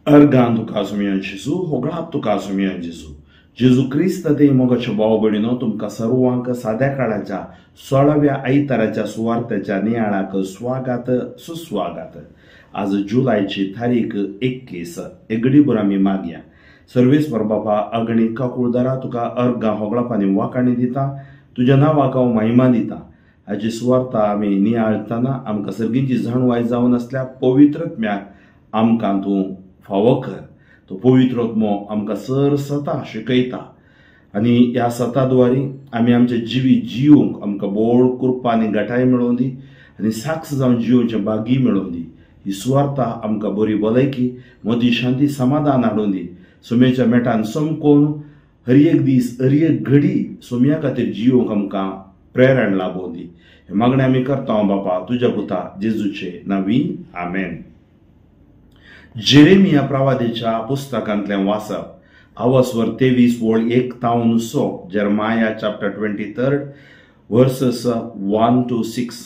Organ तुका सुमयान जेजू, होगळाप तुका सुमयान जेजू. जेजू क्रिस्त दे मोगाच्या भाव भयणीनो, तुमकां सर्वांक साद्या काळाच्या 16व्या आयताराच्या सुवार्थाच्या नियाळाक स्वागत सुस्वागत. आज जुलायची तारीख 21. एगडीभर आमी मागया. सर्वेस्पर बापा अगणी काकुळदारा तुका अर्गां होगळाप आनी वाखाणी दिता, तुज्या नांवाक हांव महिमा दिता. हाची सुवार्ता आमी नियाळतना आमकां सर्गीची जाणवाय जावन आसल्या पवित्रत्म्याक आमकां तूं फावो कर. तो पवित्रत्मो आमकां सर सता शिकयता आनी ह्या सताद्वारी आमी आमचे जिवीत जिवंक आमकां बोळ कृपा आनी गटाय मेळोवन दी आनी साक्ष जावन जिवोवचें भागी मेळोवन दी. ही सुवार्ता आमकां बरी भलायकी, मदीं शांती समाधान हाडून दी. सोम्याच्या मेटान समकोन हर एक दीस हर एक घडी सोम्या खातीर जिवंक आमकां प्रेरण लाबोवन दी. हें मागणें आमी करता बापा तुज्या पुता जेजूचे नांवी, आमेन. जेरेमिया प्रवादीच्या पुस्तकांतलें वाचप, आवसवर 23 वळ 1 तावन 6, Jeremiah chapter 23 verses 1 to 6.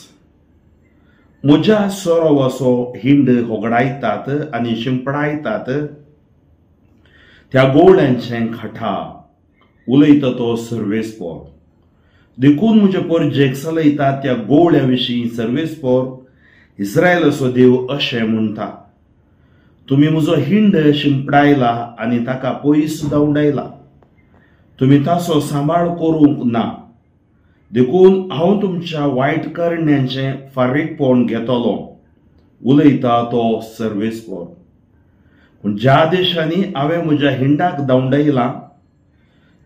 म्हज्या सोरोवाचो हिंड होगडायतात आनी शिंपडायतात त्या गोवळ्यांचें खटा उलयता तो सर्वेस्पोर. देखून म्हजे परजेक चलयतात त्या गोवळ्या विशीं सर्वेस्पोर इस्रायलाचो देव अशें म्हणटा, तुमी म्हजो हिंड शिंपडायला आनी ताका पयस धांवडायला, तुमी ताचो सांबाळ करूंक ना, देखून हांव तुमच्या वायट करण्यांचें फारीकपण घेतलो, उलयता तो सर्वेस्पोर. पूण ज्या देशांनी हांवें म्हज्या हिंडाक धांवडायला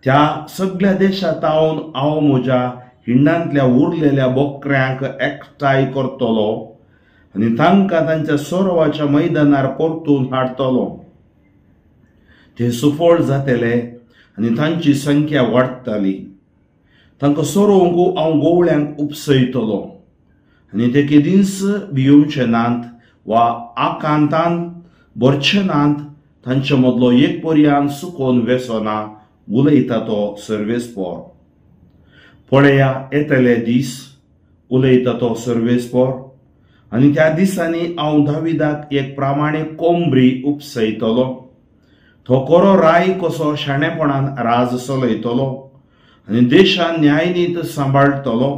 त्या सगळ्या देशांत हांव म्हज्या हिंडांतल्या उरलेल्या बोकऱ्यांक एकठांय करतलो आनी तांकां तांच्या सोरोवाच्या मैदानार परतून हाडटलो. ते सुफळ जातले आनी तांची संख्या वाडटली. तांकां सोरोवंक हांव गोवळ्यांक उपसयतलो आनी ते केदींच भियोवचे नात वा आकांतान भरचे नात. तांचे मदलो एक पर्यान सुकोन वेसना, उलयता तो सर्वेस्पोर. पळया येतले दीस, उलयता तो सर्वेस्पोर, आनी त्या दिसांनी हांव दाविदाक एक प्रामाणीक कोंबरी उपसयतलो. तो कोरो राय कसो शाणेपणान राज चलयतलो आनी देशान न्यायनीत सांबाळटलो.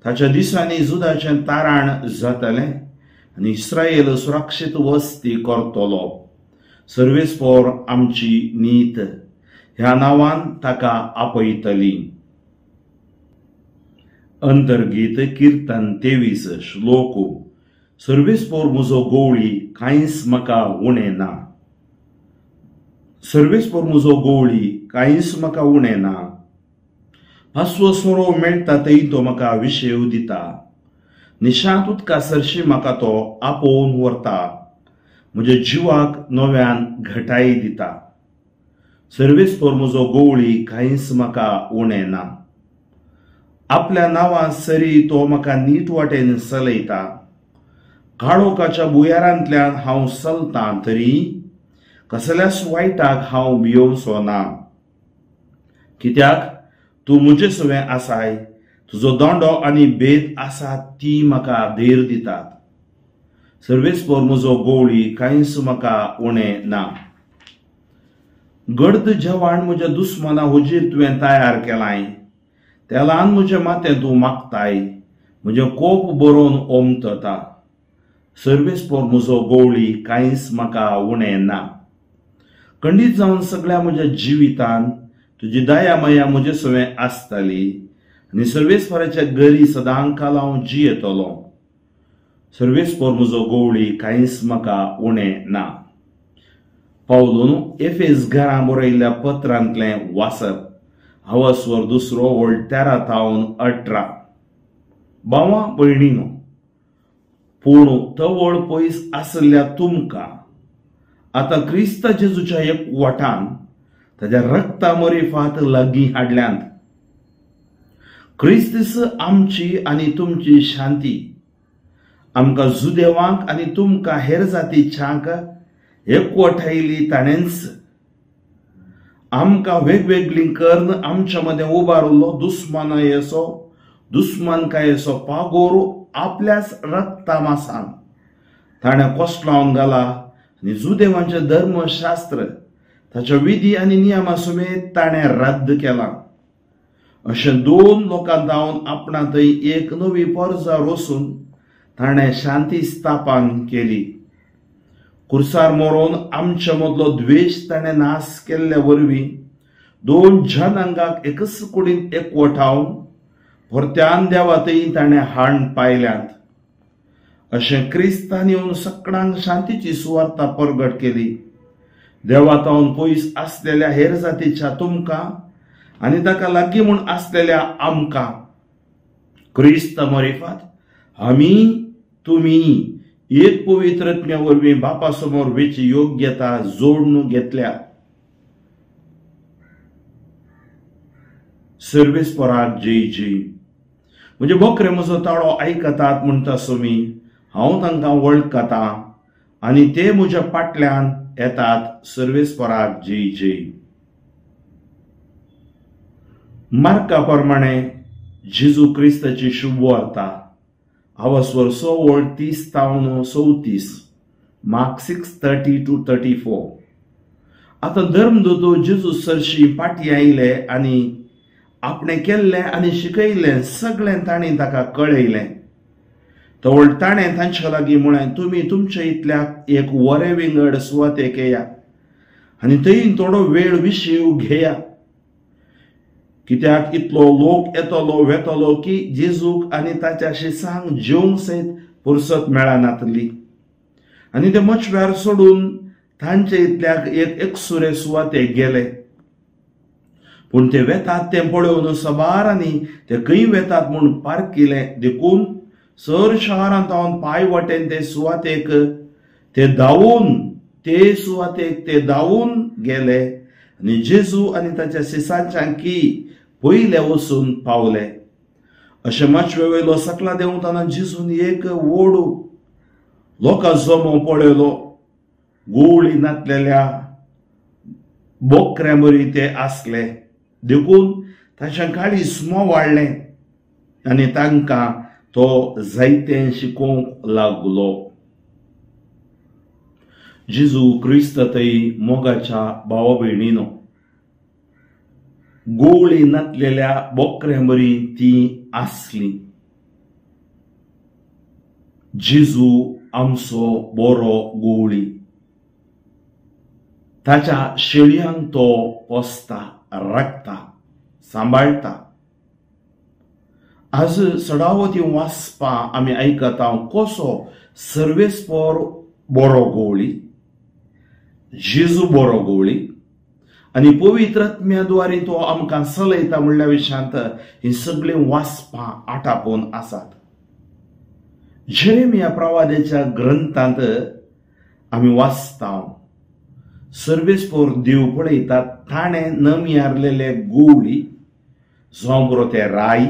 ताच्या दिसांनी जुदाचें ताराण जातलें आनी इस्रायल सुरक्षीत वस्ती करतलो. सर्वेस्पोर आमची नीत ह्या नांवान ताका आपयतली. अंतर्गीत किर्तन 23 श्लोक. सर्वेस्पोर म्हजो गोवळी, कांयच म्हाका उणें ना. सर्वेस्पोर म्हजो गोवळी, कांयच म्हाका उणें ना. पासवो सोरो मेळटा थंय तो म्हाका विशेव दिता. निशांत उदका सरशी म्हाका तो आपोवन व्हरता. म्हज्या जिवाक नव्यान घटाय दिता. सर्वेस्पोर म्हजो गोवळी, कांयच म्हाका उणें ना. आपल्या नांवा सरी तो म्हाका नीट वाटेन चलयता. काळोखाच्या भुंयारांतल्यान हांव चलतां तरी कसल्याच वायटाक हांव भियोवचो ना. कित्याक तूं म्हजे सवें आसाय, तुजो दोंडो आनी भेद आसा ती म्हाका धीर दितात. सर्वेस्पोर म्हजो गोवळी, कांयच म्हाका उणें ना. गर्द जेवण म्हज्या दुस्माना हुजीर तुवें तयार केलाय. तेलान म्हजें माथें तूं मागताय, म्हजें कोप बरोवन ओमतता. सर्वेस्पोर म्हजो गोवळी, कांयच म्हाका उणें ना. खंडीत जावन सगळ्या म्हज्या जिवितान तुजी दया माया म्हजे सवें आसताली आनी सर्वेस्पोराच्या घरी सदांकाल हांव जियेतलो. सर्वेस्पोर म्हजो गोवळी, कांयच म्हाका उणें ना. पावलून एफेस घरां बरयल्ल्या पत्रांतलें वाचप, आवसवर 2 वळ 13 तावन 18. भावा भयणीनो, पूण तवळ पयस आसल्या तुमकां आतां क्रिस्त जेजूच्या एक वाटान ताज्या रक्ता मरिफात लागीं हाडल्यांत. क्रिस्तीस आमची आनी तुमची शांती. आमकां जुदेवांक आनी तुमकां हेर जातीच्यांक एकवटायली ताणेंच. आमकां वेगवेगळी कर्ण आमच्या मदें उबारलो दुस्मानायेचो दुस्मानकायेचो पागोर आपल्याच रक्ता मासान ताणें कोसलावन घाला आनी जुदेवांचें धर्मशास्त्र ताच्या विधी आनी नियमा समेत ताणें रद्द केलां. अशें दोन लोकां जावन आपणा थंय एक नवी परजा रोसून ताणें शांती स्थापन केली. कुर्सार मरोन आमच्या मदलो द्वेश ताणें नाश केल्ले वरवीं दोन जनांगाक एकच कुडीन एकवटावन परत्यान देवा थंय ताणें हाण पायल्यात. अशें क्रिस्तान येवन सगळ्यांक शांतीची सुवार्ता परगट केली. देवा तावन पयस आसलेल्या हेर जातीच्या तुमकां आनी ताका लागीं म्हूण आसलेल्या आमकां क्रिस्त मरिफात आमी तुमी एक पवित्र आत्म्या वरवीं बापा समोर वेची योग्यता जोडून घेतल्या. सर्वेस्पराक जय जय. म्हणजे बकरे म्हजो ताळो आयकतात म्हणटा सोमी, हांव तांकां वळखता आनी ते म्हज्या फाटल्यान येतात. सर्वेस्पराक जय जय. मार्का प्रमाणे जेजू क्रिस्ताची शुभवार्ता आवस्वर 6:30 34, मार्क 6:30 to 34. आतां धर्मदूत जेजू सरशी फाटीं आयले आनी आपणें केल्लें आनी शिकयलें सगळें तांणी ताका कळयलें. तवळ ताणें तांच्या लागीं म्हळें, तुमी तुमच्या इतल्याक एक वरे विंगड सुवातेक येया आनी थंय थोडो वेळ विशीव घेया, कित्याक इतलो लोक येतलो वेतलो की जेजूक आनी ताच्या शिसांक जेवंक सयत फुरसत मेळनातली. आनी ते मचव्यार सोडून तांचे इतल्याक एक एकसुरे सुवातेक गेले. पूण ते वेतात तें पळोवन सबारांनी ते खंय वेतात म्हूण पारखिलें. देखून सर शहरांत हांव पांय वाटेन ते सुवातेक ते धांवून गेले आनी जेजू आनी ताच्या शिसांच्या पयले वचून पावले. अशें माचवे वयलो सकला देंवतना जेजून एक व्हड लोकां जमो पळयलो. गोळी नातलेल्या बोकऱ्या बरी ते आसले, देखून ताच्या काळीज मोवाळ्ळें आनी तांकां तो जायतें शिकोवंक लागलो. जेजू क्रिस्त थंय मोगाच्या भावा भयणीनो, गोळी नातलेल्या बोकऱ्या बरी ती आसली. जेजू आमचो बरो गोळी, ताच्या शेळयांक तो पोसता, राखता, सांबाळटा. आज सडावती वाचपा आमी आयकता कसो सर्वेस्पर बरो गोवळी, जेजू बरो गोवळी आनी पवित्र आत्म्या द्वारे तो आमकां चलयता म्हणल्या विशयांत ही सगळीं वाचपां आटापून आसात. जेरेमिया प्रवाद्याच्या ग्रंथांत आमी वाचता, सर्वेस्पर देव पळयता ताणें नमियारलेले गोवळी, जावं पुरो ते राय,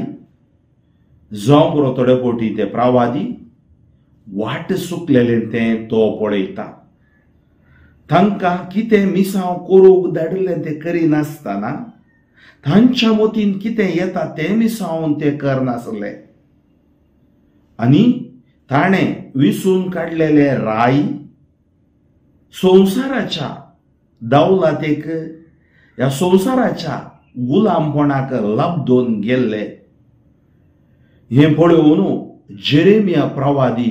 जावं पुरो थोडे फावटी ते प्रवादी, वाट चुकलेलें तें तो पळयता. तांकां कितें मिसांव करूंक धाडिल्लें तें करिनासतना तांच्या मतीन कितें येता तें मिसावन ते करनासले. आनी ताणें विसून काडलेले राय संवसाराच्या दावलातेक, ह्या संवसाराच्या गुलामपणाक लब्दून गेल्ले. हें पळोवन जेरेमिया प्रवादी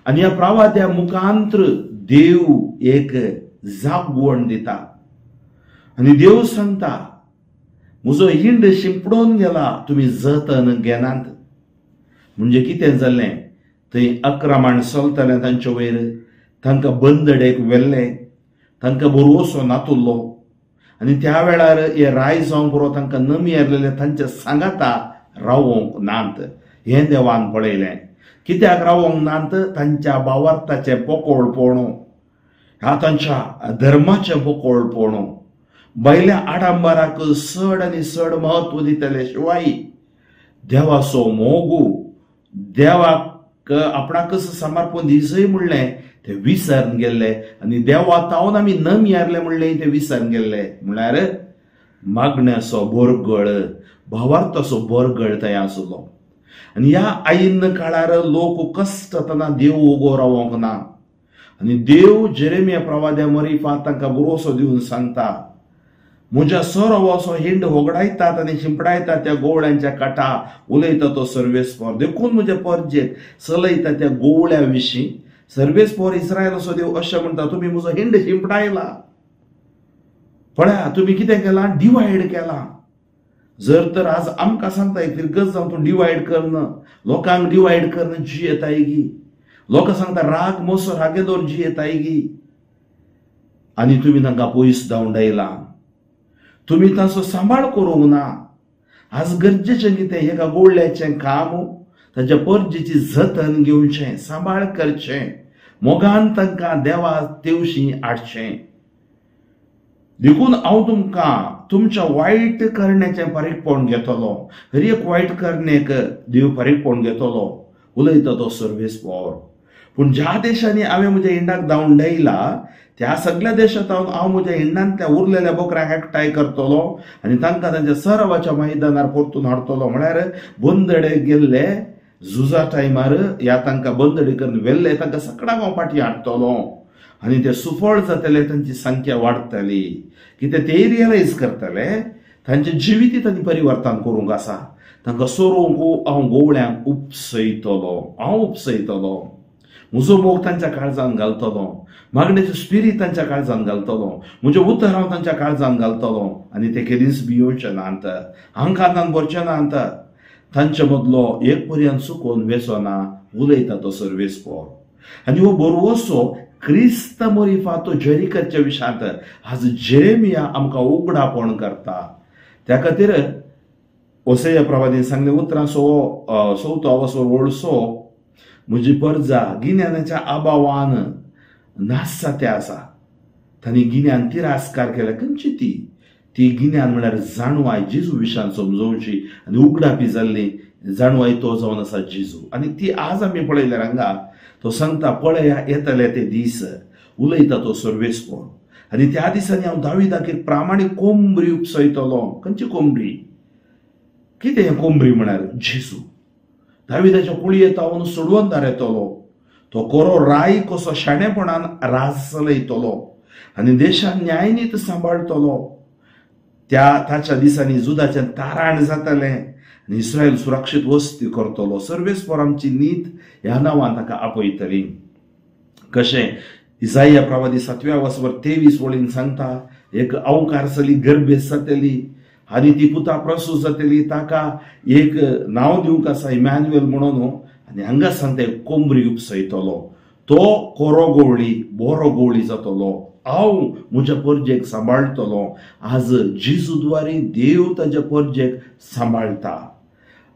आनी ह्या प्रवाद्या मुखांत्र देव एक जागवण दिता आनी देव सांगता, म्हजो हिंड शिंपडून गेला, तुमी जतन घेनात. म्हणजे कितें जालें, थंय अक्रमण चलतालें तांचे वयर, तांकां बंदडेक व्हेल्लें, तांकां भरवसो नातुल्लो आनी त्या वेळार हे राय जावंक पुरो तांकां नमी आयलेले तांच्या सांगाता रावोंक नात. हें देवान पळयलें. कित्याक रावोंक नात? तांच्या भावार्थाचें पोकोळपण, ह्या तांच्या धर्माचें पोकोळपण, भायल्या आडंबराक चड आनी चड म्हत्व दितले शिवाय देवाचो मोगू, देवाक आपणाकच समर्पण दिसय म्हणलें ते विसरून गेल्ले आनी देवा तावन आमी नमी हारले म्हणलें ते विसरून गेल्ले. म्हणल्यार मागण्याचो बोरगळ, भावार्थाचो बोरगळ थंय आसलो. आनी ह्या आयिन्न काळार लोक कश्टतना देव उगो रावोंक ना आनी देव जेरेमिया प्रवाद्या मरिफा तांकां भरोसो दिवन सांगता, म्हज्या सोरोवाचो हिंड होगडायतात आनी शिंपडायतात त्या गोवळ्यांच्या काटा उलयता तो सर्वेस्पर. देखून म्हज्या परजेक चलयता त्या गोवळ्या विशीं सर्वेस्पर इस्रायलाचो देव अशें म्हणटा, तुमी म्हजो हिंड शिंपडायला. पळया तुमी कितें केलां, डिवायड केलां. जर तर आज आमकां सांगता एक फिरगज जावन तूं डिवायड करन, लोकांक डिवायड करन जियेताय गी. लोकां सांगता राग मोसो रागे दवर जियेताय गी. आनी तुमी तांकां पयस धांवडायला, तुमी तांचो सांबाळ करूंक ना. आज गरजेचें कितें, एका गोवळ्याचें काम ताच्या परजेची जतन घेवचें, सांबाळ करचें, मोगान तांकां देवा तेवशी हाडचें. देखून हांव तुमकां तुमच्या वायट करण्याचें फारीकपण घेतलो. हर एक वायट करणेक देव फारीकपण घेतलो, उलयता तो सर्वेस्पर. पूण ज्या देशांनी हांवें म्हज्या हिंडाक धांवडायला त्या सगळ्या देशांत हांव म्हज्या हिंडांतल्या उरलेल्या बोकऱ्यांक एकठांय करतलो आनी तांकां तांच्या सरावाच्या मैदानार परतून हाडटलो. म्हळ्यार बंदडे गेल्ले झुजा टायमार ह्या तांकां बंदडे करून व्हेल्ले तांकां सगळ्यांक हांव फाटीं हाडटलो आनी ते सुफळ जातले, तांची संख्या वाडटली. कितें ते रियलायज करतले तांचे जिविती तांणी परिवर्तन करूंक आसा. तांकां सोरोवंक हांव गोवळ्यांक उपसयतलो, हांव उपसयतलो. म्हजो मोग तांच्या काळजान घालतलो, मागण्याचो स्पिरीत तांच्या काळजान घालतलो, म्हजें उतर हांव तांच्या काळजान घालतलो आनी ते केदींच भियोवचे नात, आंकांतान भरचे नात. तांचे मदलो एक पर्यंत चुकोवन वेचो ना, उलयता तो सर्वेस्पर. आनी हो बरवसो क्रिस्त मरिफा तो जेरिकरच्या विशांत आज जेरेमिया आमकां उगडापण करता. त्या खातीर ओसेया प्रवादीन सांगले उतरां सवतो अवसर वळसो, म्हजी परजा गिन्यानाच्या अभावान नासता ते आसा. तांणी गिन्यान तिरस्कार केला. खंयची ती ती गिन्यान म्हळ्यार जाणवाय जेजू विशान समजोवची आनी उगडापी जाल्ली जाणवाय तो जावन आसा जेजू. आनी ती आज आमी पळयल्यार हांगा तो सांगता, पळया येतले ते दीस, उलयता तो सर्वेस्पर. आनी त्या दिसांनी हांव दाविदाक एक प्रामाणीक कोंबरी उपसयतलो. खंयची कोंबरी, कितें हें कोंबरी म्हळ्यार जेजू. दाविदाच्या कुळयेंत हांव सोडवणदार येतलो, तो कोरो राय कसो शाणेपणान राज चलयतलो आनी देशान न्यायनीत सांबाळटलो. त्या ताच्या दिसांनी जुदाचें ताराण जातलें आनी इस्रायल सुरक्षीत वस्ती करतलो. सर्वेस्पर आमची नीत ह्या नांवान ताका आपयतली. कशें इसाया प्रवादी 7व्या वसवर 23 वळीन सांगता, एक अवकार चली गर्भेस्त जातली आनी ती पुता प्रसूत जातली, ताका एक नांव दिवंक आसा इमॅन्युएल म्हणून. आनी हांगा सांगता एक कोंबरी उपसयतलो, तो कोरो गोवळी बरो गोवळी जातलो, हांव म्हज्या परजेक सांबाळटलो. आज जेजू द्वारे देव ताज्या परजेक सांबाळटा.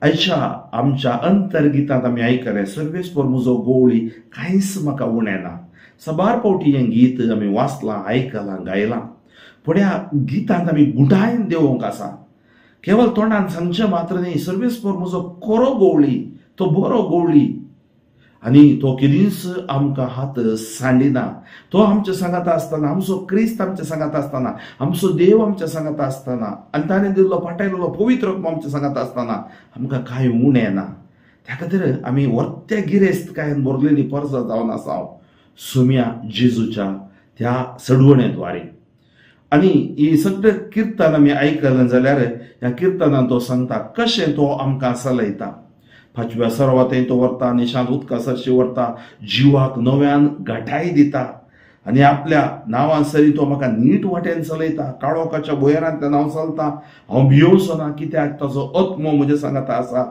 आयच्या आमच्या अंतर्गितांत आमी आयकलें, सर्वेस्पर म्हजो गोवळी कांयच म्हाका उणें ना. साबार फावटी हें गीत आमी वाचलां, आयकलां, गायलां. पूण ह्या गितांत आमी गुडायन देवोंक आसा. केवल तोंडान सांगचें मात्र न्ही, सर्वेस्पर म्हजो कोरो गोवळी, तो बरो गोवळी आनी तो केदींच आमकां हात सांडिना. तो आमच्या सांगाता आसतना, आमचो क्रिस्त आमच्या सांगाता आसतना, आमचो देव आमच्या सांगाता आसतना आनी ताणें दिल्लो पाटयलेलो पवित्र आत्मो आमच्या सांगाता आसतना आमकां कांय उणें ना. त्या खातीर आमी वर्त्या गिरेस्तकायेन भरलेली परजा जावन आसा सुम्या जेजूच्या त्या सडवणेद्वारे. आनी ही सगळें किर्तन आमी आयकलें जाल्यार ह्या किर्तनान तो सांगता कशें तो आमकां चलयता. पांचव्या सरोवरांत तो व्हरता, निशांत उदका सरशी व्हरता, जिवाक नव्यान घटाय दिता आनी आपल्या नांवान सरी तो म्हाका नीट वाटेन चलयता. काळोखाच्या भुंयेरांतल्यान हांव चलता, हांव भियोवचो ना, कित्याक ताजो आत्मो म्हज्या सांगाता आसा,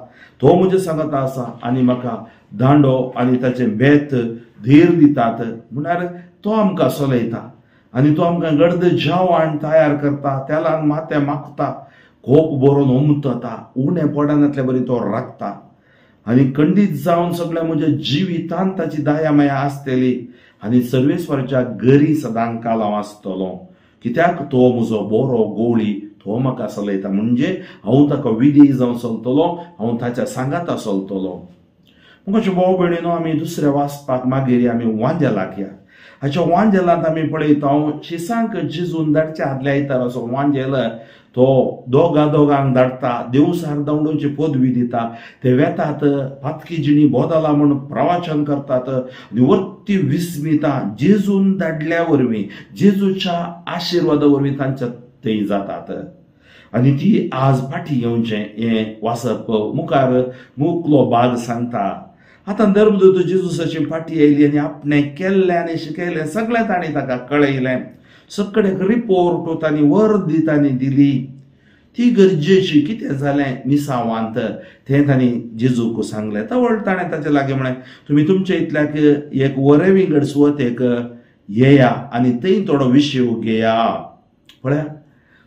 तो म्हज्या सांगाता आसा आनी म्हाका दांडो आनी ताचें बेत धीर दितात. म्हळ्यार तो आमकां चलयता आनी तो आमकां गर्द जेवण तयार करता, तेलान माथें मागता, कोप बरोवन उमतता, उणें पडनातले बरी तो राखता आनी खंडीत जावन सगळ्या म्हज्या जिवितान ताची दया माया आसतली आनी सर्वेस्वराच्या गरी सदां काल हांव आसतलो, कित्याक तो म्हजो बरो गोवळी, तो म्हाका चलयता. म्हणजे हांव ताका विधी जावन चलतलो, हांव ताच्या सांगाता चलतलो. मुखाचे भाव भयणीनो, आमी दुसऱ्या वाचपाक मागीर आमी वांजेलाक या. हाच्या वांजेलांत आमी पळयता शिसांक जेजून धाडच्या आदल्या आयताराचो वांजेल तो दोगा दोगांक धाडटा, देवसार धांवडोवची पदवी दिता. ते वेतात, पातकी जिणी बोदला म्हूण प्रवचन करतात आनी वर्ती विस्मिता जेजून धाडल्या वरवीं, जेजूच्या आशिर्वादा वरवीं तांच्या थंय जातात. आनी ती आज फाटीं येवचें हें वाचप मुखार मुकलो भाग सांगता. आतां धर्मदूत जेजूसाची फाटी आयली आनी आपणें केल्लें आनी शिकयलें सगळें तांणी ताका कळयलें. सगळेक रिपोर्ट तांणी वर्दी तांणी दिली. ती गरजेची कितें जालें मिसावांत तें तांणी जेजूक सांगलें. तवळ ताणें ताचे लागीं म्हळें, तुमी तुमचे इतल्याक एक वरे विंगड सुवातेक येया आनी थंय थोडो विशय घेया. पळया,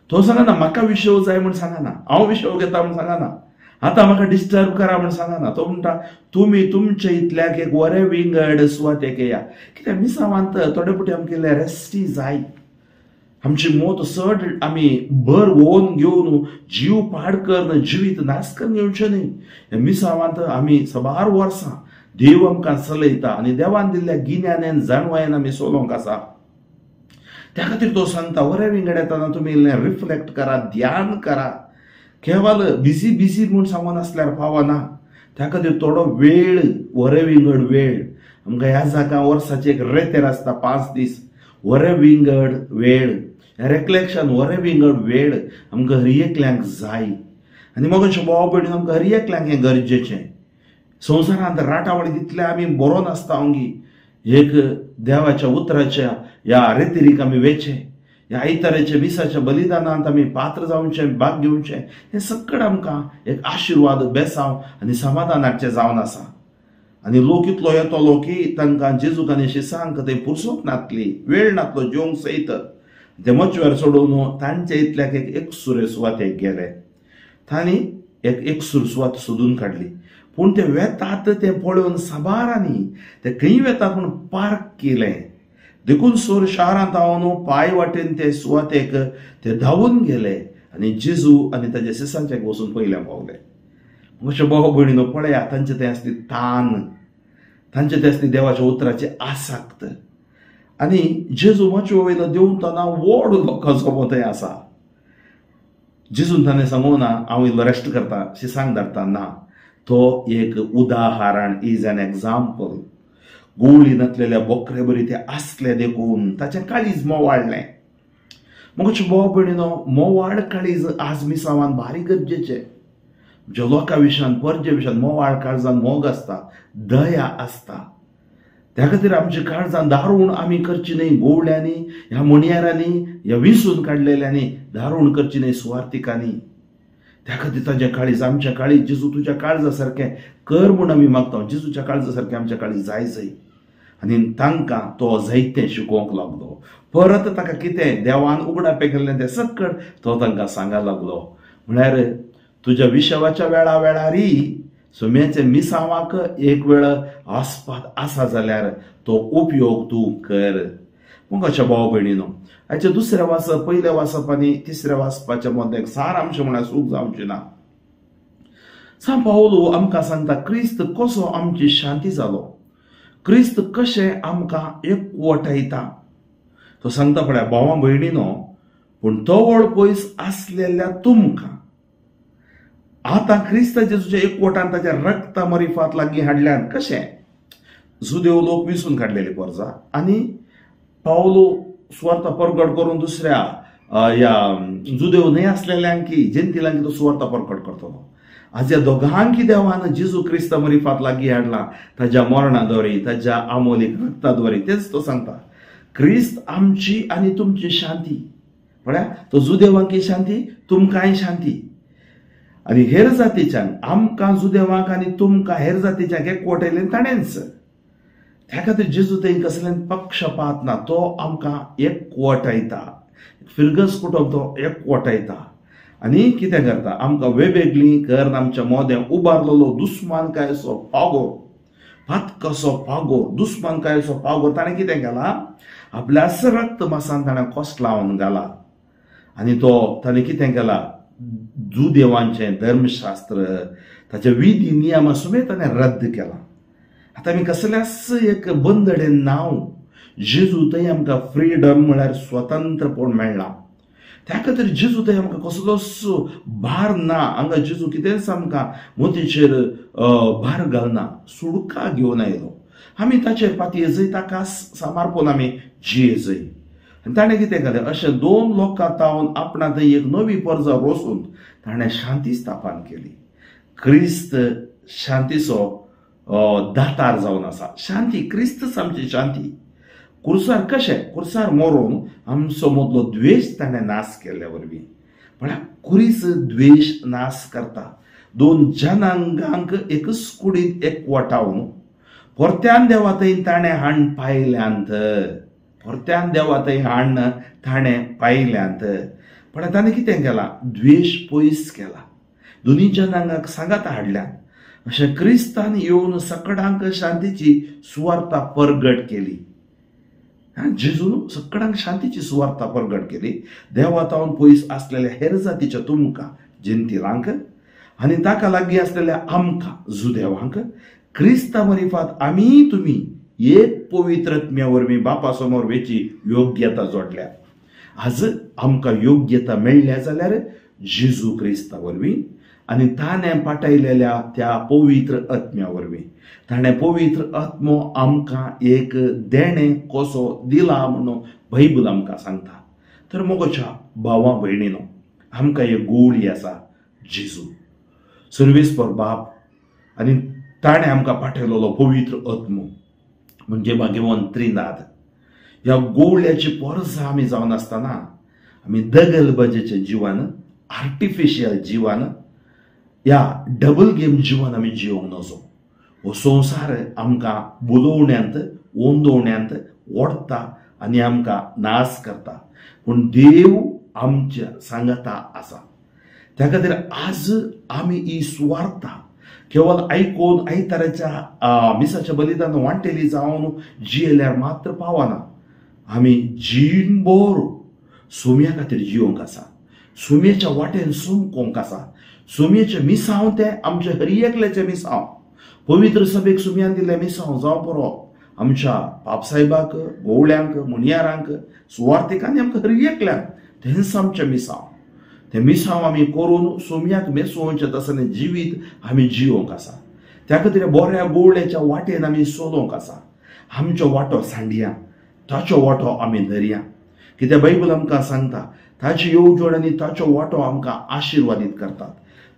तो सांगना म्हाका विशय जाय म्हूण सांगना, हांव विशय घेता म्हूण सांगना, आतां म्हाका डिस्टर्ब करा म्हूण सांगना. तो म्हणटा तुमी तुमचे इतल्याक एक वरे विंगड सुवातेक येया. कित्याक मिसावांत थोडे फावटी आमकां इल्लें रेस्टी जाय. आमची मोत चड आमी भर ओन घेवन जीव पाड करून जिवीत नाश करून घेवचें न्ही. ह्या मिसावांत आमी साबार वर्सां देव आमकां चलयता आनी देवान दिल्ल्या गिन्यानान जाणवायेन आमी चलोवंक आसा. त्या खातीर तो सांगता वरे विंगड येतना तुमी इल्लें रिफ्लेक्ट करा, ध्यान करा. केवल बिजी बिजी म्हूण सांगून आसल्यार पावना. त्या खातीर थोडो वेळ, वरे विंगड वेळ आमकां ह्या जागा वर्साचे एक रेतेर आसता 5 दीस, वरे विंगड वेळ, रेकलेक्शन वरे विंगड वेळ आमकां हर एकल्यांक जाय. आनी मग भाव भयणीन आमकां हर एकल्यांक हें गरजेचें. संवसारांत राटावळी तितले आमी बरो नासता अंगी एक देवाच्या उतराच्या ह्या रेतिरीक आमी वेचें, ह्या आयताराच्या मिसाच्या बलिदानांत आमी पात्र जावचें, भाग घेवचें. हें सगळें आमकां एक आशिर्वाद, बेसांव आनी समाधान हाडचें जावन आसा. आनी लोक इतलो येतलो की तांकां जेजूक आनी शिसांक थंय पुरसोत नातली, वेळ नातलो जेवंक सयत. ते मचव्यार सोडून तांच्या इतल्याक एक एकसुरे सुवातेक गेले. तांणी एक एकसूर सुवात सोदून काडली. पूण ते वेतात तें पळोवन साबारांनी ते खंय वेतात म्हूण पार्क केलें. देखून सोर शारांत हांव पांय वाटेन ते सुवातेक ते धांवून गेले आनी जेजू आनी ताच्या शिसांच्या वचून पयल्यान पावले. अशें भाव भयणीनो पळया, तांचे थंय आसली तान, तांचे थंय आसली देवाच्या उतराची आसक्त. आनी जेजू माचयो वयलो देंवतना व्हड लोकांचो थंय आसा. जेजून ताणें सांगूं ना हांव इल्लो रेस्ट करता, शिसांक धाडटा, ना. तो एक उदाहरण, is an example. गोवळी नातलेल्या बोकरे बरी ते आसले देखून ताचें काळीज मोवाळलें. मग भाव भयणीनो मोवाळ काळीज आज मिसावान भारी गरजेचें. ज्या लोकां विशयान, परजे विशयान मोवाळ काळजान मोग आसता, दया आसता. त्या खातीर आमच्या काळजान दारूण आमी करची न्हय. गोवळ्यांनी, ह्या मणयारांनी, ह्या विसून काडलेल्यांनी दारूण करची न्हय, सुवार्थिकांनी. त्या खातीर ताच्या काळीज, आमच्या काळीज जेजू तुज्या काळजा सारकें कर म्हूण आमी मागता. जेजूच्या काळजा सारकें आमच्या काळीज जाय जाय. आनी तांकां तो जायतें शिकोवंक लागलो. परत ताका कितें देवान उगडापें केल्लें तें सकट तो तांकां सांगा लागलो. म्हळ्यार तुज्या विशवाच्या वेळा वेळारी सुम्याचे मिसावाक एक वेळ आसपात आसा जाल्यार तो उपयोग तूं कर. मग अशा भाव भयणीनो हाचे दुसऱ्या वाचप, पयल्या वाचप आनी तिसऱ्या वाचपाच्या मदें सारांश म्हळ्यार सूख जावची ना. सांत पावलो आमकां सांगता क्रिस्त कसो आमची शांती जालो, क्रिस्त कशें आमकां एकवटायता. तो सांगता पळया भावा भयणीनो, पूण तवळ पयस आसलेल्या तुमकां आतां क्रिस्त जेजूच्या एकवटान ताच्या रक्ता मरिफात लागीं हाडल्यान. कशें जुदेव लोक विसून काडलेली परजा आनी पावलो सुवार्ता परगट करून दुसऱ्या ह्या जुदेव न्हय आसलेल्यांकी, जेंतिलांकी तो सुवार्ता परगट करतलो. आज ह्या दोगांकी देवान जेजू क्रिस्ता मरिफात लागीं हाडला ताज्या मरणा द्वारे, ताज्या आमोलीक रक्ता द्वारे. तेच तो सांगता क्रिस्त आमची आनी तुमची शांती. पळया, तो जुदेवांकी शांती, तुमकांय शांती. आनी हेर जातीच्यान आमकां जुदेवांक आनी तुमकां हेर जातीच्यांक एकवटायलें ताणेंच. त्या खातीर जेजू थंय कसलें पक्षपात ना, तो आमकां एकवटायता. फिरगस कुटुंब तो एकवटायता आनी कितें करता आमकां वेगवेगळी करून आमच्या मोदें उबारलेलो दुस्मानकायेचो पागोर, पातकाचो पागोर, दुस्मानकायेचो पागोर ताणें कितें केला, आपल्या रक्त मासान ताणें कोसलावन घाला. आनी तो ताणें कितें केला, जुदेवांचें धर्मशास्त्र, ताचे विधी नियमा समेत ताणें रद्द केला. आतां आमी कसल्याच एक बंदडेन नांव जेजू थंय आमकां फ्रिडम म्हळ्यार स्वतंत्रपण मेळ्ळां. त्या खातीर जेजू थंय आमकां कसलोच भार ना. हांगा जेजू कितेंच आमकां मोतीचेर भार घालना, सुडका घेवन आयलो. आमी ताचेर पातयेजय, ताका समर्पण आमी जियेजय. आनी ताणें कितें केलें, अशें दोन लोकां तावन आपणा थंय एक नवी परजा रोसून ताणें शांती स्थापन केली. क्रिस्त शांतीचो दातार जावन आसा. शांती, क्रिस्तच आमची शांती. कुर्सार कशें, कुर्सार मरोन आमचो मदलो द्वेश ताणें नाश केल्ल्या वरवीं. म्हळ्यार कुरीस द्वेश नाश करता. दोन जनांगांक एकच कुडींत एकवटावन परत्यान देवा थंय ताणें हाण पायल्यांत, परत्यान देवा थंय हाण ताणें पायल्यांत. पण ताणें कितें केलां, द्वेश पयस केला, दोनी जनांगाक सांगात हाडल्यात. अशें क्रिस्तान येवन सकडांक शांतीची सुवार्ता परगट केली. जेजून सगळ्यांक शांतीची सुवार्ता परगट केली. देवा तावन पयस आसलेल्या हेर जातीच्या तुमकां जेंतिलांक आनी ताका लागीं आसलेल्या आमकां जुदेवांक क्रिस्ता मरिफात आमी तुमी एक पवित्र आत्म्या वरवीं बापा समोर वेची योग्यता जोडल्या. आज आमकां योग्यता मेळ्ळ्या जाल्यार जेजू क्रिस्ता वरवीं आनी ताणें पाठयलेल्या त्या पवित्र आत्म्या वरवीं. ताणें पवित्र आत्मो आमकां एक देणें कसो दिला म्हणून बायबल आमकां सांगता. तर मोगोच्या भावा भयणीनो, आमकां एक गोळी आसा जेजू सर्वेस्पर बाप आनी ताणें आमकां पाठयलेलो पवित्र आत्मो म्हणजे भाग्यवंत त्रिनाद. ह्या गोवळ्याची पोरसां आमी जावन आसतना आमी दगलबाजेचें जिवन, आर्टिफिशियल जिवन, ह्या डबल गेम जिवन आमी जिवंक नजो. हो संवसार आमकां बुलोवण्यांत, ओंदोवण्यांत ओडटा आनी आमकां नाश करता. पूण देव आमच्या सांगाता आसा. त्या खातीर आज आमी ही सुवार्ता केवल आयकून आयताराच्या मिसाच्या बलिदान वांटेली जावन जियेल्यार मात्र पावना. आमी जीणभर सोम्या खातीर जिवंक आसा, सोम्याच्या वाटेन सोमकोंक आसा. सोम्याचें मिसांव तें आमच्या हर एकल्याचें मिसांव, पवित्र सभेक सुम्यान दिल्लें मिसांव जावं पुरो आमच्या बापसाहेबाक, गोवळ्यांक, मुनियारांक, सुवार्थिकांनी, आमकां हर एकल्यांक तेंच आमचें मिसांव. तें मिसांव आमी करून सोम्याक मेसोवचें तसलें जिवीत आमी जिवंक आसा. त्या खातीर बऱ्या गोवळ्याच्या वाटेन आमी सोदोंक आसा. आमचो वांटो सांडया, ताचो वांटो आमी धरया. कित्याक बायबल आमकां सांगता ताची येवजण आनी ताचो वांटो आमकां आशिर्वादीत करतात.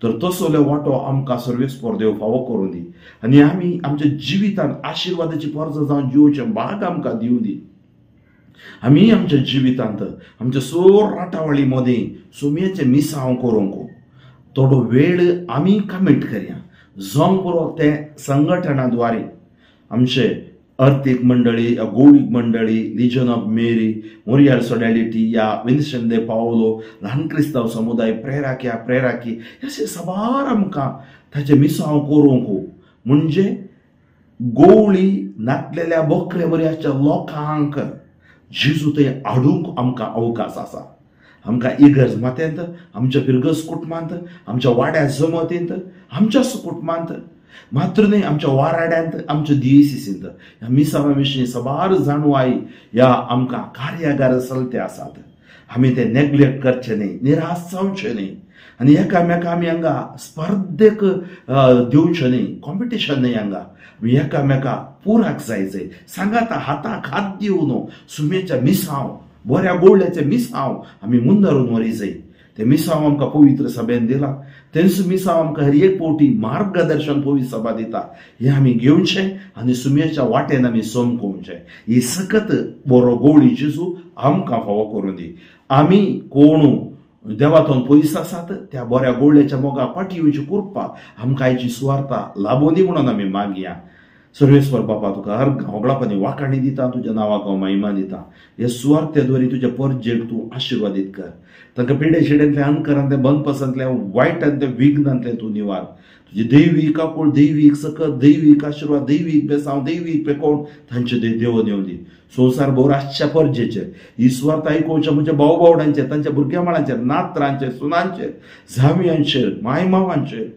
तर तसलो वांटो आमकां सर्वेस्पर देव फावो करून दी आनी आमी आमच्या जिवितांत आशिर्वादाची परजा जावन जिवचें भाग आमकां दिवं दी. आमी आमच्या जिवितांत आमच्या सोर राटावळी मदीं सोम्याचें मिसांव करूंक थोडो वेळ आमी कमीट करया. जावंक पुरो तें संघटना द्वारे आमचे अर्थीक मंडळी, गोवळीक मंडळी, लिजन ऑफ मेरी, मोरियल सोडॅलिटी या विन्सेंट दे पावलो, ल्हान क्रिस्तांव समुदाय, प्रेराकी प्रेराकी अशें साबार आमकां ताचें मिसांव करूंक म्हणजे गोवळी नातलेल्या बोकरे बऱ्याच्या लोकांक जेजू थंय हाडूंक आमकां अवकाश आसा. आमकां इगर्ज मात्यांत, आमच्या फिरगज कुटुंबांत, आमच्या वाड्या जमतींत, आमच्याच कुटुंबांत मात्र न्हय आमच्या वाराड्यांत, आमच्या दियेसींत ह्या मिसांवा विशीं साबार जाणवाय ह्या आमकां कार्यागार चलते आसात. आमी ते नेग्लेक्ट करचे न्हय, निराश जावचे न्हय आनी एकामेका आमी हांगा स्पर्धेक दिवचें न्हय, कॉम्पिटिशन न्हय. हांगा आमी एकामेका पुराक जाय जाय सांगाता हाताक हात दिवन सुमेच्या मिसांव, बऱ्या गोवळ्याचें मिसांव आमी मुंदारून व्हरी जाय. तें मिसांव आमकां पवित्र सभेन दिलां, तेंच मिसांव आमकां हर एक फावटी मार्गदर्शन पवित्र सभा दिता. हें आमी घेवचें आनी सुम्याच्या वाटेन आमी समकोवचें. ही सकत बरो गोवळी जेजू आमकां फावो करून दी. आमी कोण देवातून पयस आसात त्या बऱ्या गोवळ्याच्या मोगा फाटी येवची कृपा आमकां आयची सुवार्ता लाबोवन दी म्हणून आमी मागया. सर्वेस्पर बापा, तुका हर होगळापानी वाखाणी दिता, तुज्या नांवाक हांव महिमा दिता. हे सुवार्ते द्वारे तुज्या परजेक तूं आशिर्वादीत कर. तांकां पिडे शिडेंतले, अनकरांतले, बंदपसांतले, वायटांतले, विघ्नांतले तूं निवार. तुजी दैवीक आकूळ, दैवीक सकत, दैवीक आशिर्वाद, दैवीक बेसांव, दैवीक पेकोण तांचे देवोन येवन दी. संवसार भोर आसच्या परजेचेर ही सुवार्थ आयकोवच्या म्हज्या भाव भावडांचेर, तांच्या भुरग्या माळांचेर, नात्रांचेर, सुनांचेर, जावयांचेर, माय मावांचेर,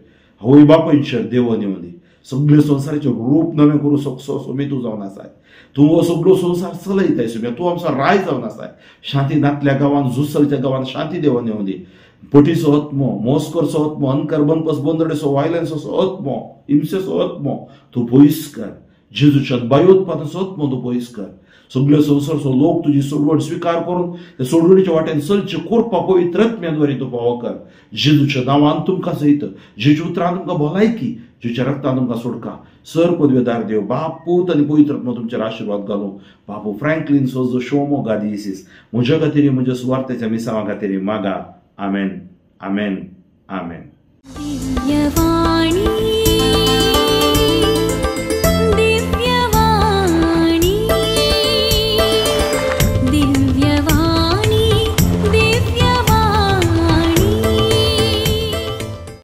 आवय बापायचेर देवोन येवन दी. सगळे संवसाराचें रूप नवें करूं शकसो सोमी तूं जावन आसाय. तूं हो सगळो संवसार चलयताय सोम्या, तूं आमचो राय जावन आसाय. शांती नातल्या गांवान, जुसलच्या गांवान शांती देवान येवं दी. पटीचो आत्मो, मोस करचो आत्मो, अनकर बनपस बंदडेचो, वायलन्सचो आत्मो, हिंसेचो आत्मो तूं पयस कर. जेजूच्या बायोत्पादनाचो आत्मो तूं पयस कर. सगळे संवसारचो लोक तुजी सोडवण स्विकार करून ते सोडवणीच्या वाटेन चलचे कोरपा पवित्र आत्म्याद्वारे तूं पावो कर. जेजूच्या नांवान तुमकां सयत, जेजू उतरान तुमकां भलायकी, जेजूच्या रक्तान तुमकां सोडका. सर पदवेदार देव बाप, पूत आनी पवित्र आत्मो तुमचेर आशिर्वाद घालूं. बापू फ्रँकलीन सोजो शोमो गादीसीस म्हज्या खातीर, म्हज्या सुवार्थेच्या मिसांवा खातीर मागा. आमेन, आमेन, आमेन.